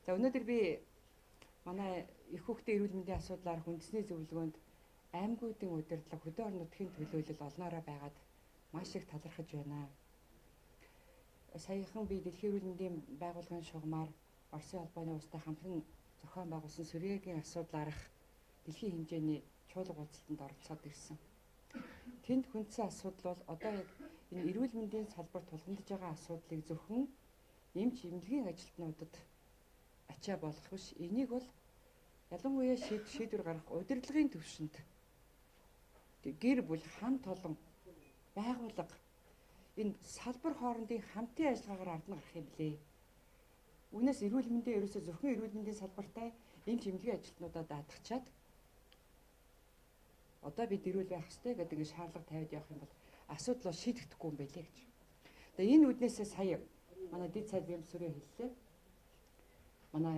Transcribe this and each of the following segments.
За өнөөдөр би манай их хүүхдийн эрүүл мэндийн асуудлаар үндэсний зөвлөгөөнд аймагуудын удирдлага хөдөө орон нутгийн төлөөлөл олноороо байгаад маш их талархаж байна. Саяхан би Дэлхийн эрүүл мэндийн байгууллагын шугамар Оросын холбооны улстай хамтран зохион байгуулсан сүрьеэгийн асуудлаарх дэлхийн хэмжээний чуулга уулзалтанд оролцоод ирсэн. Тэнд хүндсэн асуудал бол одоо яг энэ эрүүл мэндийн салбарт тулгамдж байгаа асуудлыг зөвхөн эмч эмнэлгийн ажилтнуудад ачаа болгох биш. Энийг бол ялангуяа шийдвэр гаргах удирдлагын түвшинд гэр бүл хамт олон байгууллага энэ салбар хоорондын хамтын ажиллагаагаар ард нь гарах юм билээ. Үүнээс эрүүл мэндийн ерөөсөө зөвхөн эрүүл мэндийн салбартай эмч эмнэлгийн ажилтнуудаа даатгачаад одоо бид эрүүл байх ёстой гэдэг ингэ шаардлага тавиад явах юм бол асуудал бол шийдэгдэхгүй юм байлээ гэж. Тэгээ энэ үднээсээ сая манай дэд сайд Бямсүрээ хэллээ. Манай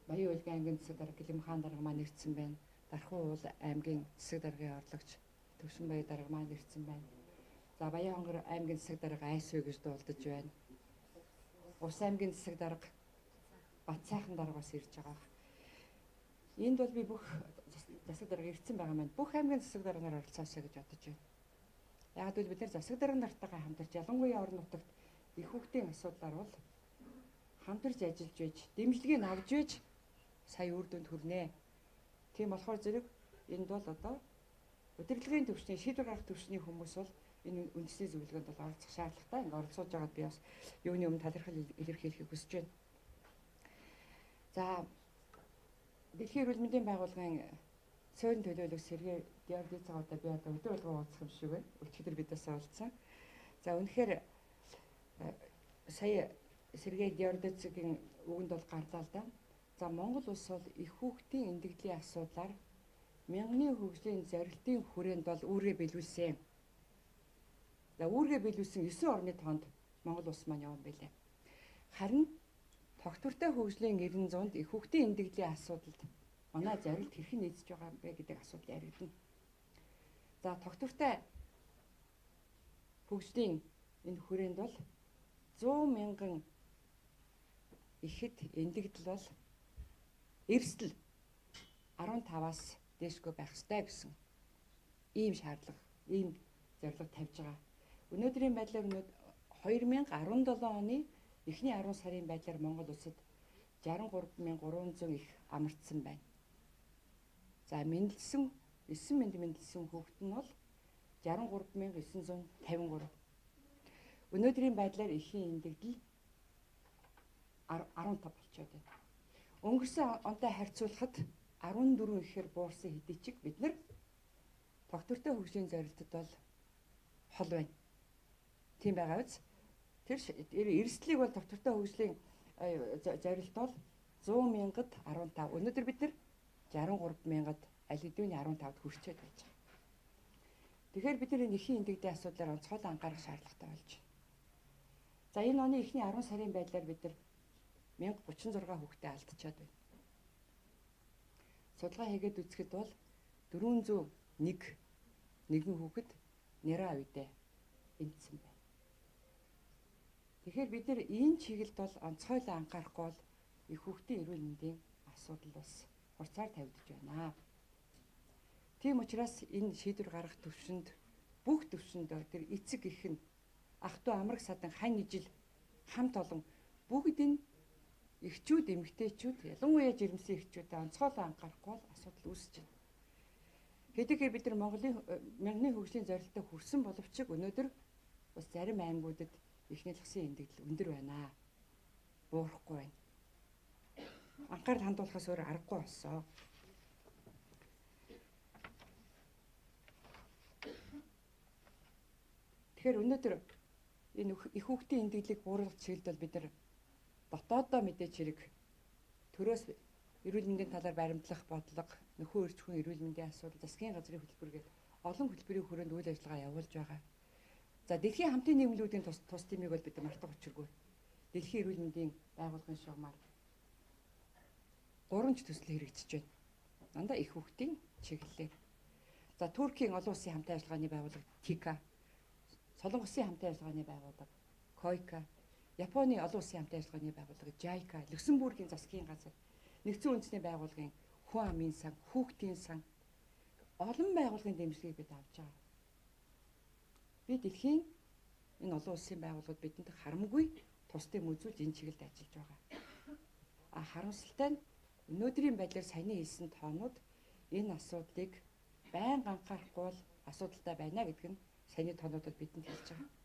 Баян уйлгийн аймгийн засаг дарга Гэлэм хаан дарга маань ирсэн байна. Дархуу уул аймгийн засаг даргын орлогч Төвшинбаяр дарга маань ирсэн байна. За Баян хонгор аймгийн засаг дарга Айсвэ гэж дуулдаж байна. Ус аймгийн засаг дарга Батсайхан дарга бас ирж байгаа. Энд бол би бүх засаг дарга ирсэн байгаа маань бүх аймгийн засаг дарга нар оролцоосоо гэж бодож байна. Яг гэвэл бид нар засаг дарга нартайгаа хамтарч ялангуяа орон нутагт их хүүхдийн асуудлаар бол хамтарч ажиллаж байж дэмжлэгийг авч байж сая үр дүнд хүрнэ. Тийм болохоор зэрэг энд бол одоо удирдлагын түвшний шийдвэр гаргах түвшний хүмүүс бол энэ үндэсний зөвлөгөөнд бол оролцох шаардлагатай. Ингээ оролцуулж байгаад би бас юуны өмнө талархал илэрхийлэхийг хүсэж байна. За Дэлхийн эрүүл мэндийн байгууллагын суурин төлөөлөгч Сергей Георгиевичтэй би одоо өдөр болгон уулзах юм шиг байна. Өчигдөр бид бас уулзсан. За үнэхээр сая Сергей Георгиевичийн үгэнд бол гарлаа л да. За Монгол улс бол их хүүхдийн эндэгдлийн асуудлаар мянганы хөгжлийн зорилтын хүрээнд бол үүргээ биелүүлсэн. За үүргээ биелүүлсэн 9 орны тоонд Монгол улс маань явсан байлээ. Харин тогтвортой хөгжлийн 90-100-д их хүүхдийн эндэгдлийн асуудалд манай зорилт хэрхэн нийцэж байгаа юм бэ гэдэг асуудал яригдана. За тогтвортой хөгжлийн энэ хүрээнд бол 100 мянган ихэд эндэгдэл бол эрсдэл 15-аас дээшгүй байх ёстой гэсэн ийм шаардлага, ийм зорилго тавьж байгаа. Өнөөдрийн байдлаар 2017 оны эхний 10 сарын байдлаар Монгол улсад 63,300 их амарцсан байна. За мэндэлсэн 9 мэнд мэндэлсэн хүүхэд нь бол 63,953. Өнөөдрийн байдлаар эхийн эндэгдэл 15 болчиход байна. Өнгөрсөн онтой харьцуулахад 14 ихээр буурсан хэдий ч бид нар тогтвортой хөгжлийн зорилтод бол хол байна. Тийм байгаа биз? Тэр эрсдлийг бол тогтвортой хөгжлийн зорилт бол 100 мянгад 15. Өнөөдөр бид нар 63 мянгад аль хэдийн 15-д хүрчээд байж байгаа. Тэгэхээр бид нар энэ эхийн эндэгдийн асуудлаар онцгой анхаарах шаардлагатай болж байна. За энэ оны эхний 10 сарын байдлаар бид нар 1036 хүүхдээ алдчихад байна. Судалгаа хийгээд үзэхэд бол 401 нэгэн хүүхэд нэраа үедээ эндсэн байна. Тэгэхээр бид нар энэ чиглэлд бол онцгойлон анхаарахгүй бол их хүүхдийн эрүүл мэндийн асуудал бас хурцаар тавигдаж байна. Тийм учраас энэ шийдвэр гаргах төвшөнд бүх төвшөнд тэр эцэг эх нь ах トゥ амраг садан хань ижил хамт олон бүгд энэ эхчүүд эмэгтэйчүүд ялангуяа жирэмсэн эхчүүдэд онцгойлон анхаарахгүй бол асуудал үүсэж байна. Хэдийгээр бид нар Монголын мянганы хөгжлийн зорилттой хүрсэн боловч өнөөдөр бас зарим аймагуудад эхний лгсын эндэгдэл өндөр байна. Буурахгүй байна. Анхаарал хандуулахаас өөр аргагүй болсон. Тэгэхээр өнөөдөр энэ их хүүхдийн эндэгдлийг бууруулах чиглэлд бол бид нар дотооддоо мэдээч хэрэг төрөөс эрүүл мэндийн талаар баримтлах бодлого, нөхөн өрчхөн эрүүл мэндийн асуудал, засгийн газрын хөтөлбөр гээд олон хөтөлбөрийн хүрээнд үйл ажиллагаа явуулж байгаа. За дэлхийн хамтын нийгэмлүүдийн тус тимийг бол бид мартах учиргүй. Дэлхийн эрүүл мэндийн байгууллагын шугамар 3 ч төсөл хэрэгжиж байна. Дандаа их хүүхдийн чиглэлээр. За Туркийн олон улсын хамтын ажиллагааны байгууллага ТИКА, Солонгосын хамтын ажиллагааны байгууллага КОЙКА, Японы олон улсын хамтын ажиллагааны байгууллага JICA, Люксембургийн засгийн газар, Нэгдсэн үндэсний байгууллагын хүн амын сан, хүүхдийн сан олон байгууллагын дэмжлэгийг бид авч байгаа. Би дэлхийн энэ олон улсын байгууллагууд бидэнд харамгүй тус дэм үзүүлж энэ чиглэлд ажиллаж байгаа. А харамсалтай нь өнөөдрийн байдлаар саяны хэлсэн тоонууд энэ асуудлыг байнга анхаарахгүй бол асуудалтай байна гэдэг нь саяны тоонуудад бидэнд хэлж байгаа.